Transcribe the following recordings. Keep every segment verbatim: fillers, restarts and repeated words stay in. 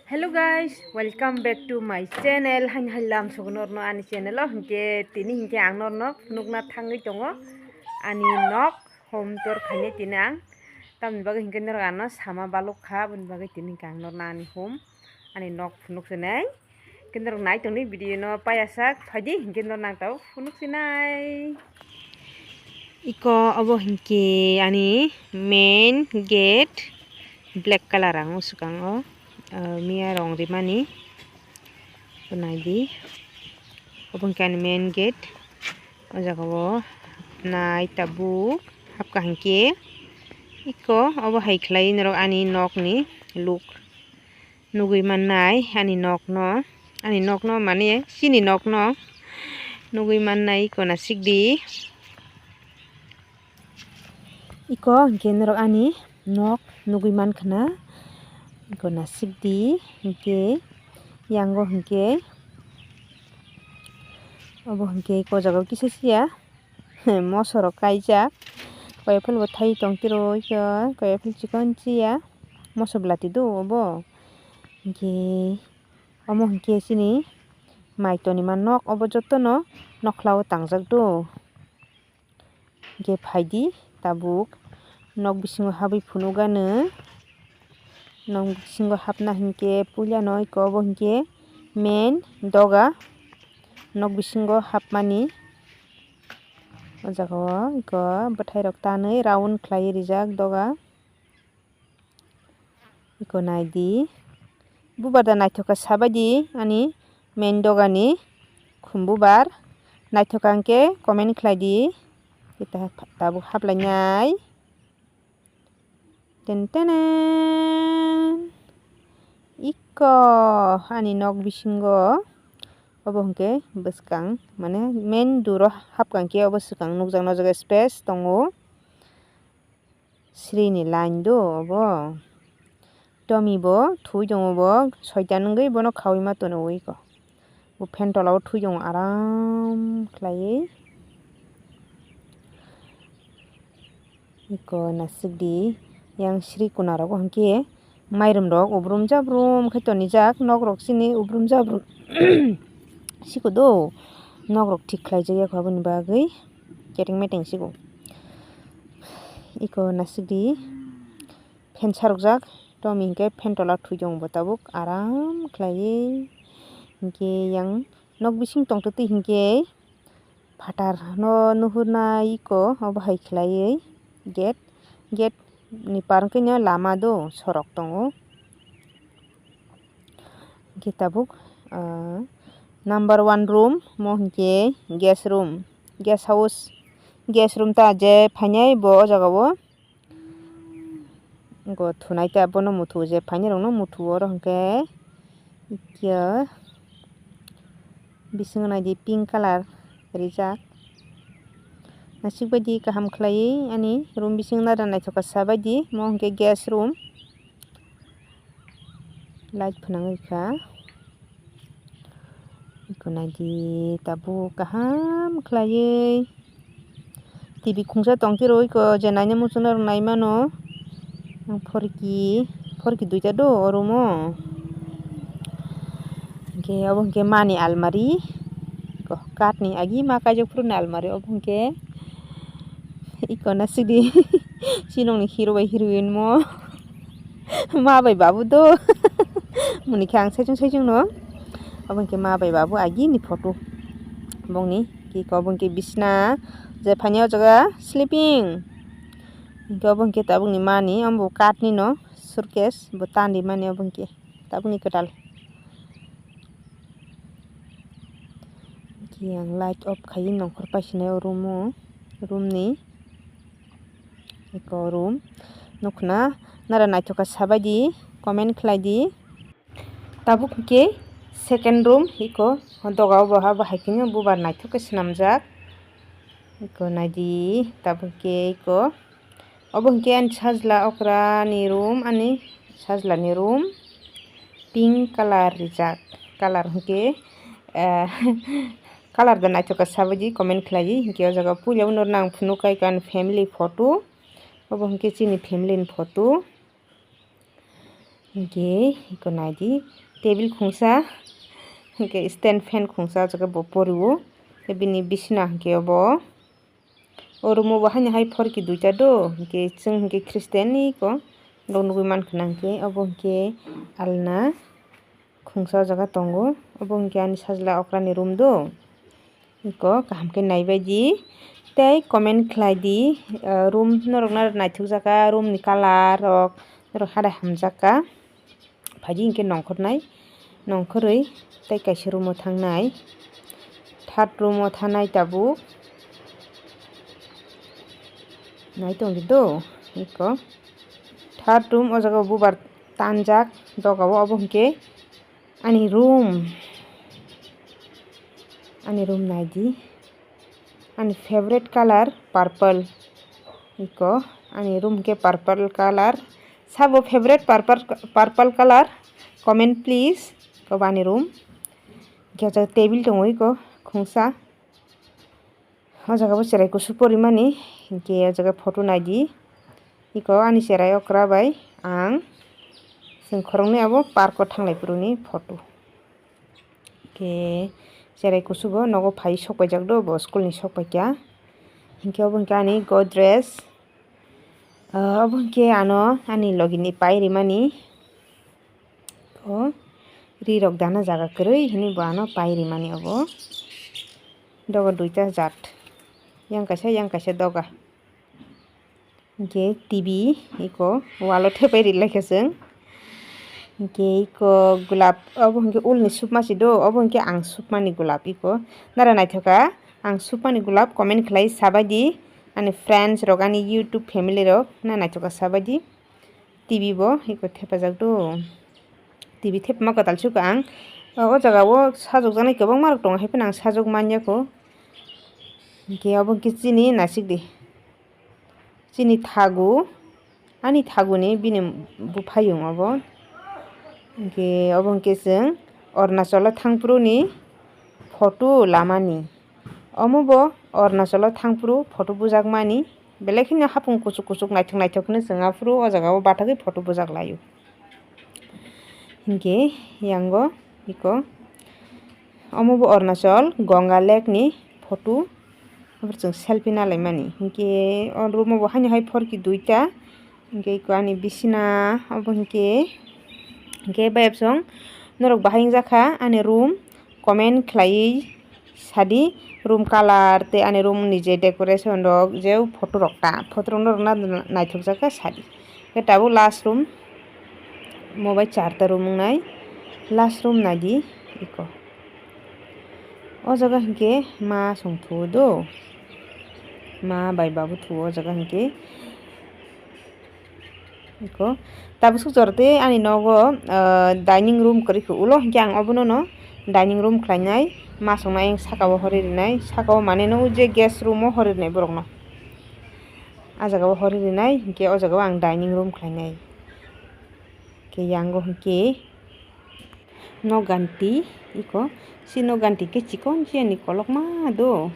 Hello guys, welcome back to my channel. Haini hai lam sogo norno ani channel o, hinkhe tini hinkhe ang norno phunukna thangwi tongo ani nok home tour khainai tini ang. Tamni bagwi hinkhe norok ano sama balok kha, aboni bagwi tini hinkhe ang norno ani home, ani nok phunuk sinai. Hinkhe norok nai tongni video no payasak phaidi, hinkhe norno ang tabuk phunuk sinai. Iko obo hinkhe ani main gate, black colour ang o swkang o, ah, miya rong rimani. Naidi, obo hinkhe ani main gate, o jaga o nai tabuk hapkha hinkhe iko obo hai khlai norok ani nokni look. Nugui mannai ani nokno, ani nokno mane chini nokno nugui mannai iko nasikdi. Iko hinkhe norok ani nok nugui mankha na, iko nasikdi hinkhe yango hinkhe obo hinkhe iko jaga o kisa siya. Moso rok kaijak, koi philbo thai tong tiro, koi phil chikon chiya, moso belati do obo. Hinkhe omo hinkhe chini mai tonima nok obo jotono nokhlao tangjak do. Hinkhe phaidi tabuk nok bisingo habwi phunukgano. Nok bisingo hapna hinkhe puilano iko obo hinkhe main doga nok bisingo hapmani. O jaga o iko bwthai rok tanwi round khlaiwi rijak doga. Iko naidi. Bubar da naithok khe sabaidi ani main dogani khum bubar. Naithok khe comment khlaidi. Kita tabuk haplainai. Ten tenen. Iko ani nok bisingo obo hwnkhe bwskang, mane main door o hapkang khe obo swkang nukjak, nukjak space tongo. Srini line do obo. Tomi bo thui tongo bo, soitan wngwi bono khaui ma tono ui ko. Bo fan tola o thui tongo aram khlaiwi. Iko nasikdi yang sri kuna rogo hwnkhe mairum rok ubrum jabrum khe tonijak, nok rok chini ubrum jabrum siko do, nok rok thik khlai jak ya kho aboni bagwi keteng meteng siko. Iko nasikdi fan sarokjak, tomi hinkhe fan tola thui tongo bo tabuk aram khlaiwi. Hinkhe yang nok bising tongtwtwi hinkhe phatar no nuhurna iko obo hai khlaiwi gate, gate ni par khe no lama do sorok tongo. Hinkhe tabuk, ah, number one room mo hinkhe guest room, guest house, guest room ta je phainai bo o jaga o. Go thunai ta bono muthu je phainai rokno muthu oro hinkhe kya bisingo naidi pink colour rijak. Nasik baidi kaham khlaiwi ani room bisingo nada naithok kha sa baidi mo hinkhe guest room. Light phwnangwi kha. Iko naidi tabuk kaham khlaiwi. T V khungsa tongphiro iko je naina muchungrok naimano. Ang phorki, phorki duita do o room o. Hinkhe obo hinkhe mani almari. Iko kathni agi ma kaijak phuru ni almari obo hinkhe. Iko nasikdi. Chinongni hero bai heroine mo. Ma bai babu do. Muni khe ang saichung saichung no. Obo hinkhe ma bai babu agi ni photo. Bongni kiko obo hinkhe bisna. Je phaini o jaga sleeping. Hinkhe obo hinkhe tabukni mani, omo bo kathni no suitcase bo tandi mani obo hinkhe. Tabukni kwtal. Hinkhe ang light off khaiwi nongkhor paisinai o room o, room ni. Eko room nukna nara naithok kha sabaidi comment khlaidi. Tabuk hinkhe second room eko doga o bo ha bo hai kheno bubar naithok khe swnamjak. Eko naidi tabuk hinkhe eko obo hinkhe ani sajla okra ni room, ani sajla ni room pink colour rijak, colour hinkhe, eh, colour da naithok kha sabaidi comment khlaiwi. Hinkhe o jaga puila uno nang phunuk kai ani family photo, obo hinkhe chini family ni photo. Hinkhe iko naidi, table khungsa, hinkhe stand fan khungsa, o jaga bo porio. Tei bini bisina hinkhe obo. O room o bo haino hai phorki duita do, hinkhe chwng hinkhe Christian ni iko. Bo nugui mankha na hinkhe, obo hinkhe alna khungsa o jaga tongo. Obo hinkhe ani sajla okrani room do. Iko kaham khe naibaidi tei comment khlaidi, ah, room norokno naithokjakha, room ni colour rok norok hade hamjakha. Phaidi hinkhe nongkhornai, nongkhorwi tei kaisa room o thangnai, third room o thanai tabuk. Nai tongdi do iko third room o jaga o bubar tanjak doga o, obo hinkhe ani room, ani room naidi, ani favorite colour purple. Iko ani room khe purple colour. Sabo favorite purple, purple colour? Comment please. Iko bo ani room. Hinkhe o jaga table tongo iko khungsa. O jaga bo cherai kusu porimani, hinkhe o jaga photo naidi. Iko ani cherai okra bai ang chwng khoroknwi abo park o thanglai phuru ni photo. Hinkhe cherai kusu bo nogo phai sok paijak do, bo school ni sok paikha. Hinkhe obo hinkhe ani Godrej, ah, obo hinkhe ano ani logi ni pai rimani. O ri rok dana jaga kwrwi hinwi bo ano pai rimani obo. Doga duita jat, yang kaisa yang kaisa doga. Hinkhe T V iko wall o thepai ri laikha chwng. Hinkhe iko gulab, obo hinkhe ulni supma si do, obo hinkhe ang supmani gulab iko. Nara naithokha ang supmani gulab, comment khlai sabaidi ani friends rok, ani YouTube family rok na naithokha sabaidi. T V bo iko thepajak do. T V thepma kwtal sukha ang. O jaga o sajokjaknai kwbangma rok tongo, hai phano ang sajok manya kho. Hinkhe obo hinkhe chini naisik di. Chini thagu, ani thagu ni bini buphayung obo. Hinkhe obo hinkhe chwng Arunachal o thangphuru ni photo lamani. Omo bo Arunachal o thangphuru photo bujakmani, belai kheno hapung kuchuk kuchuk naithok naithok kheno chwng aphuru o jaga o bathagwi photo bujak laio. Hinkhe yango iko omo bo Arunachal Ganga Lake ni photo, aphuru chwng selfie nalaimani. Hinkhe o room o bo haino hai phorki duita. Hinkhe iko ani bisina obo hinkhe, hinkhe bayapsong norok bahai wngjakha ani room, comment khlaiwi sadi, room colour tei ani room ni je decoration rok je photo rok ta, photo rok norok na naithokjakha sadi. Hinkhe tabuk last room, mo bai charta room wngnai, last room naidi iko. O jaga hinkhe ma song thuo do, ma bai babu thuo o jaga hinkhe. Iko tabuk suk jora tei ani nogo, ah, dining room kwrwi khe ulo, hinkhe ang obono no dining room khlainai, ma songno ayang saka o horwi rinai, saka o mane no je guest room o horwi rinai borokno, ah jaga o horwi rinai, hinkhe o jaga o ang dining room khlainai. Hinkhe yango hinkhe. Nok ganti iko, si nok ganti khe chikon chiyani kolokma do.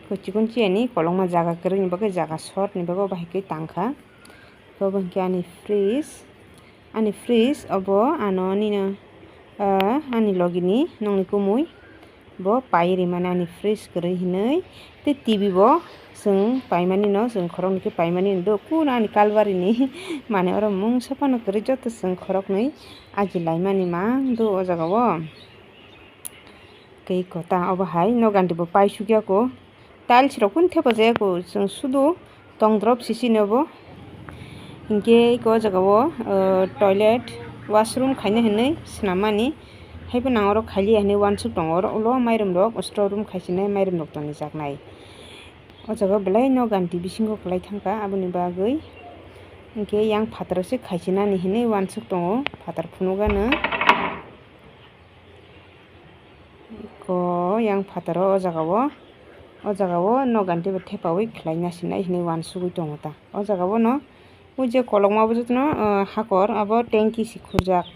Iko chikon chiyani kolokma jaga kwrwini bagwi jaga short ni bagwi obo hai khe tangkha. Iko bo hinkhe ani fridge, ani fridge obo ano nini, ah, ani logi ni nokni kumui. Bo pai rimani ani fridge kwrwi hinwi, tei T V bo chwng paimani no, chwng khoroknwi khe paimani do, kuno ani kalbari ni mane oro mungsa phano kwrwi, joto chwng khoroknwi aji laimani mang do o jaga o. Tei kota obo hai nok ganti bo paisukya kho. Tiles rok phano thepajak ya kho, chwng sudu tong drop sisi ni obo. Hinkhe eko o jaga o, o, toilet, washroom khaina hinwi swnammani. Haiphano ang oro khailia hinwi uansuk tongo, oro ulo mairum rok store room khaisinai mairum rok tonijaknai. O jaga o belai no ganti bisingo kwlai thangkha, aboni bagwi hinkhe yang phataro se khaisinani hinwi uansuk tongo, phatar phunukgano. Ko yang phataro o jaga o, o jaga o nok ganti bo thepawi khlai nasinai hinwi uansugwi tongo ta. O jaga o no, o je kolokma bo jotono, ah, hakor abo tanki se khurjak.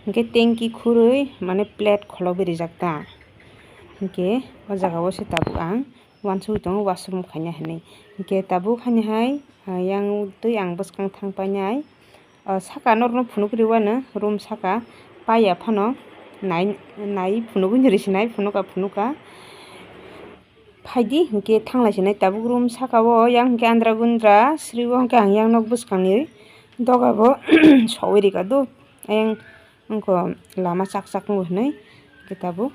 Hinkhe tanki khurwi mane plate kholobwi rijak ta. Hinkhe o jaga o se tabuk ang uansugwi tongo washroom khaina hinwi. Hinkhe tabuk haini hai, ah, yang twi ang bwskang thang painai. O saka norokno phunuk riwano room saka paiya phano nai, nai phunugwi no risinai phunuka phunuka. Phaidi hinkhe thanglai sinai tabuk room saka o yang hinkhe andra gundra sriwo hinkhe ang yang nok bwskangni doga bo sogwi rikha do. Ayang wngkha lama chak chak nw hinwi hinkhe tabuk.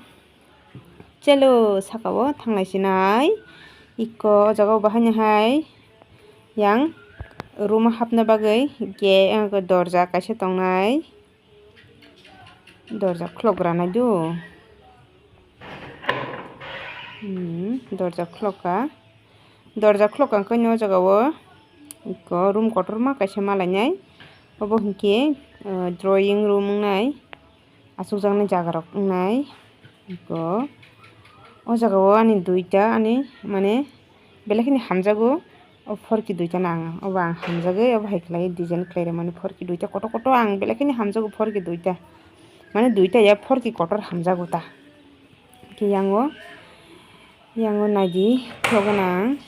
Chelo saka o thanglai sinai. Ikko o jaga o bahaino hai yang room o hapna bagwi ge-, dorja kaisa tongnai. Dorja khulok granai do. Hmm, dorja khulok ka. Dorja khulok ang khe o jaga o ikko room kotorma kaisa ma lainai. Obo hinkhe, ah, drawing room wngnai. Achukjaknai jaga rok wngnai. Ikko o jaga o ani duita ani mane belai kheno hamjago. O phorki duita no ang obo ang hamjagwi obo hai khlai design khlai rwmani phorki duita kotor kotor ang belai kheno hamjago phorki duita. Mane duita ya phorki kotor hamjago ta. Khe yango, yango naidi khulok gwnang.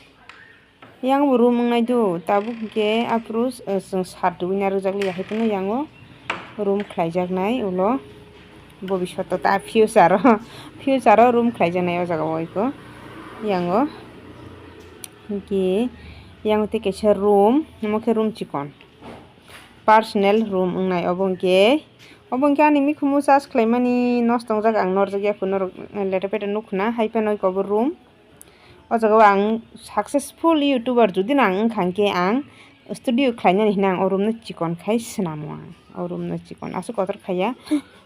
Yang bo room wngnai do, tabuk hinkhe aphuru, eh, chwng sat rwui narwkjak liya, hai phano yango room khlaijaknai ulo bobishoto ta future o, future o room khlaijaknai o jaga o iko yango. Hinkhe yango tei kaisa room, omo khe room chikon. Personal room wngnai obo hinkhe. Obo hinkhe ani mikhumu charge khlaimani nosto wngjak, ang norjak ya kho norok letter peter nukho na, hai phano iko bo room. O jaga o ang successful YouTuber jodi no ang wngkha hinkhe ang studio khlainani hinwi ang o room no chikon khai swnamo ang. O room no chikon aswk kotor khaiya.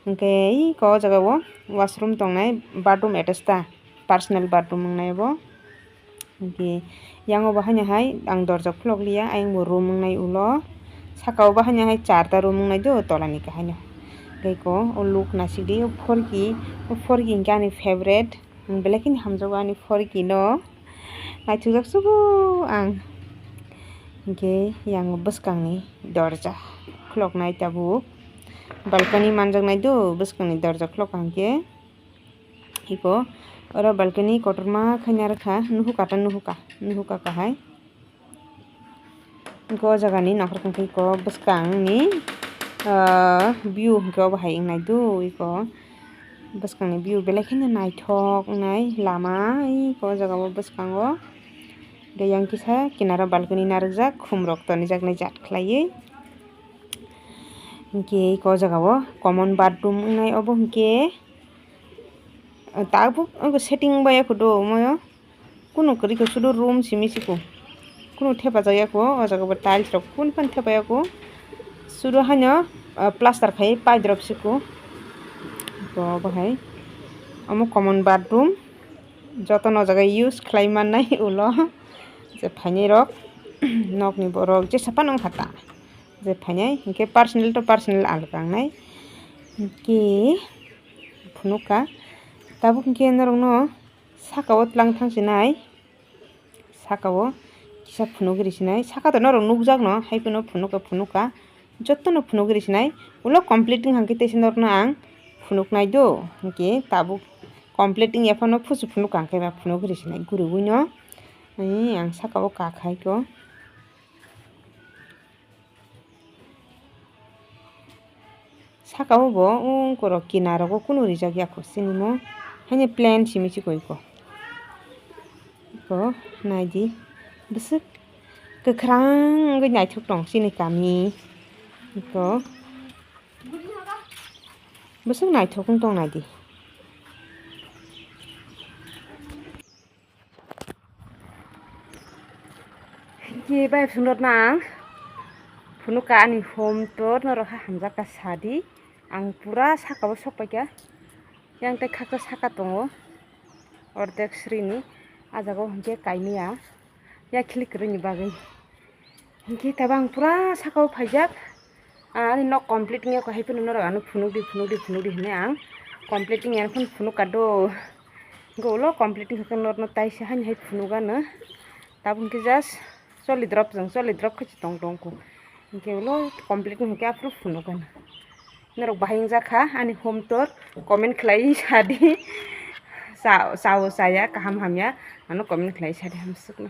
Hinkhe iko o jaga o washroom tongnai, bathroom attached ta, personal bathroom wngnai bo. Hinkhe yango bo haino hai ang dorja khulok liya, ayang bo room wngnai ulo. Saka o bo haino hai charta room wngnai do, tola ni kahaino. Tei ko o look naisik di, o phorki, o phorki hinkhe ani favorite. Ang belai kheno hamjago ani phorki no. Naithokjak sugo ang. Hinkhe yang bwskangni dorja khuloknai tabuk. Balcony manjaknai do bwskangni dorja khulok hinkhe. Iko oro balcony kotorma khaina rwkha, nuhuka ta nuhuka, nuhuka kahai. Iko o jagani nokhrok hwnkhe iko bwskangni, ah, view hwnkhe obo hai wngnai do iko bwskangni view belai kheno naithok wngnai lama iko o jaga o bwskango tei yang kisa kinaro balcony narwkjak khumrok tonijaknai jat khlaiwi. Hinkhe iko o jaga o common bathroom wngnai obo hinkhe tabuk setting bai ya kho do omo. Kunu kwrwi khe sudu room simi siko. Kunu thepajak ya kho, o jaga bo tiles rok kunu phano thepajak ya kho. Sudu haino, ah, plaster khai pipe drop siko. Bo bahai. Omo common bathroom. Joto no jaga use khlai mannai ulo. Je phainai rok, nokni borok jesa phano wngkha ta. Je phainai, hinkhe personal to personal alga wngnai. Hinkhe phunukha. Tabuk hinkhe norokno saka o tlang thang sinai, saka o kisa phunugwi rw sinai, saka to norok nukjakno, hai phano phunuka, phunuka, jotono phunugwi rw sinai, ulo complete wngkha khe teisa norokno ang phunuknai do, hinkhe tabuk complete wngya phano phusu phunuka hinkhe ba phunugwi rw sinai guriwino, ai ang saka o kakhai kho. Saka o bo wngkorok kinaro kunu rijak ya kho chini mo. Haino plain simi se koi kho. Iko naidi bwswk kwkhwrang wngwi naithok tong chini kami. Iko bwswk naithok wng tong naidi. Hinkhe bai phunukna ang phunukha ani home tour norok ha hamjakha sadi. Ang pura saka o sokpaikha. Yang tei khaksa saka tongo. Ordek srini. Ah jaga o hinkhe kaimia. Yakhli kwrwini bagwi. Hinkhe tabang pura saka o phaijak. Ani nok complete wngya kho, hai phano norok ano phunukdi, phunukdi, phunukdi hinwi ang complete wngya phano phunukha do. Hinkhe ulo complete wngkha khe norokno taisa haino hai phunukgano. Tabuk hinkhe just choli drop jang, choli drop khe tong tong kho. Hinkhe ulo complete wngkha khe aphuru phunukgano. Norok bahai wngjakha ani home tour, comment khlaiwi sadi. Cha-, chao chaya, kaham hamya, ano comment khlaiwi sadi hamsukno.